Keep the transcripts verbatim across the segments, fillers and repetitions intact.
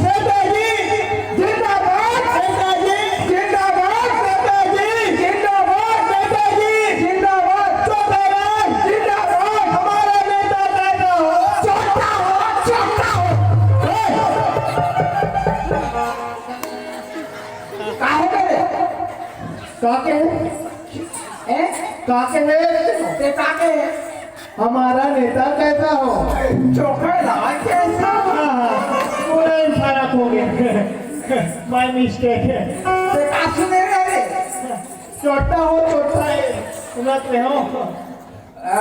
नेताजी जिंदाबाद, नेताजी जिंदाबाद, नेताजी जिंदाबाद, नेताजी जिंदाबाद, चोटेलाल जिंदाबाद, हमारा नेता कहता हो, चोट्टा हो, चोट्टा हो। ए! काहे करे? काके? हैं? काके है? ते काके है? हमारा नेता कहता हो। चोखेलाल कैसा? हाँ, हाँ, पूरा ही फर्क हो गया। My mistake है। ते का सुने रे रे? चोट्टा हो, चोट्टा है। सुनत रहे हो? आ,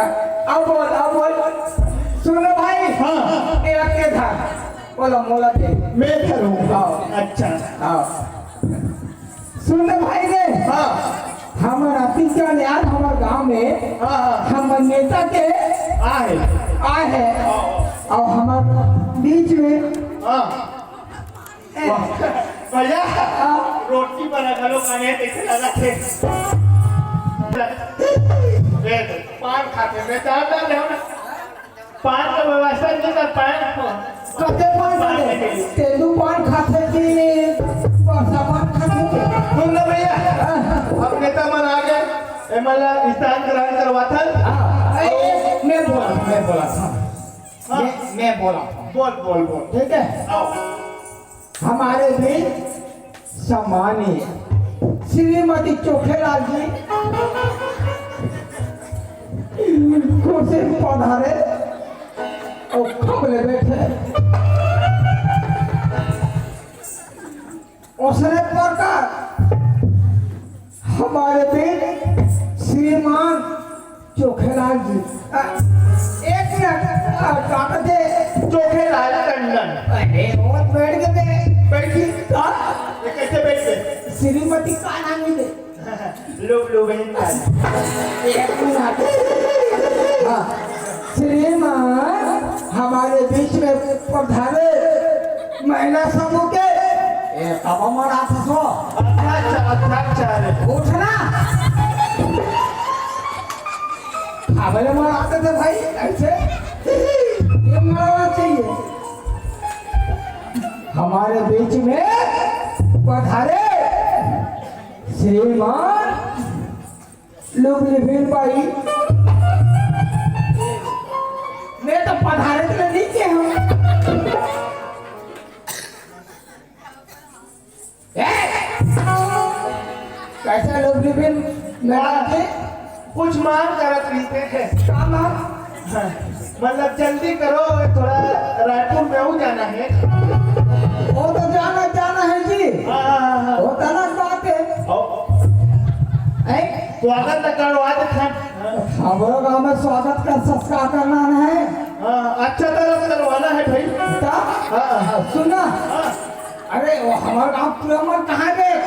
अब बोल, अब बोल। सुन लो भाई। हाँ। ए, रख के था। बोलो, मोला दे। मैं धरूँ। हाँ। अच्छा। हाँ। सुन ले भाई रे। हाँ। हमर अतीत के यार हमर गांव में हाँ, हाँ। हमर नेता के आए। आए है। हाँ। और हमर बीच में हाँ। वाह। भैया, हाँ। रोटी बना घलो खाने कैसे लगा थे? ए, पान खाते, मैं चाहता हूँ ना। पान के व्यवस्था नहीं कर पाए। कते पान खाते? तेंदू पान खाते कि परसा पान खाते? सुन ना भैया, हाँ। अब नेता मन आ गए, एमन ला स्थान ग्रहण करवाथन। हाँ, ए, ए, मैं बोला, मैं बोला, हाँ। हाँ। मैं, मैं बोला। बोल, बोल, बोल। ठीक है? आओ। हमारे भी सम्मानीय श्रीमती चोखेलाल जी कुर्सी में पधारे और खबले बैठे। उसने प्रकार हमारे बीच श्रीमान चोखेलाल जी, अ, एक मिनट, अ, डॉक्टर जी। चोखेलाल टंडन। अरे, वो बैठ के दे। बैठी। हाँ? ये कैसे बैठ गए? श्रीमती का नाम ही दे। लो, लो, बहन का। एक मिनट। हाँ। श्रीमान हमारे बीच में पधारे। महिला समूह के ए, कब मरात हो? अच्छा, अच्छा, अच्छा, अच्छा, अरे। उठना। खाबले मराते थे भाई, ऐसे। ये मराना चाहिए। हमारे बीच में पधारे श्रीमान लुबलिबिन बाई। मैं तो पधारे तो नहीं के हम। ए! कैसा लुबलिबिन मैडम जी? कुछ मांग करत रहिथे। का मांग? हाँ, मतलब जल्दी करो, थोड़ा रायपुर में हूँ जाना है। वो तो जाना, जाना है जी। हाँ, हाँ, हाँ, हाँ। वो तो अलग बात है। आओ। ए? स्वागत तो करवा देते हैं। हमरो गांव में स्वागत का संस्कार करना है। हाँ, अच्छा तरह से करवाना है भाई। का? हाँ। सुन ना। हाँ। अरे, वो हमारे गांव पूरा मन कहाँ गए?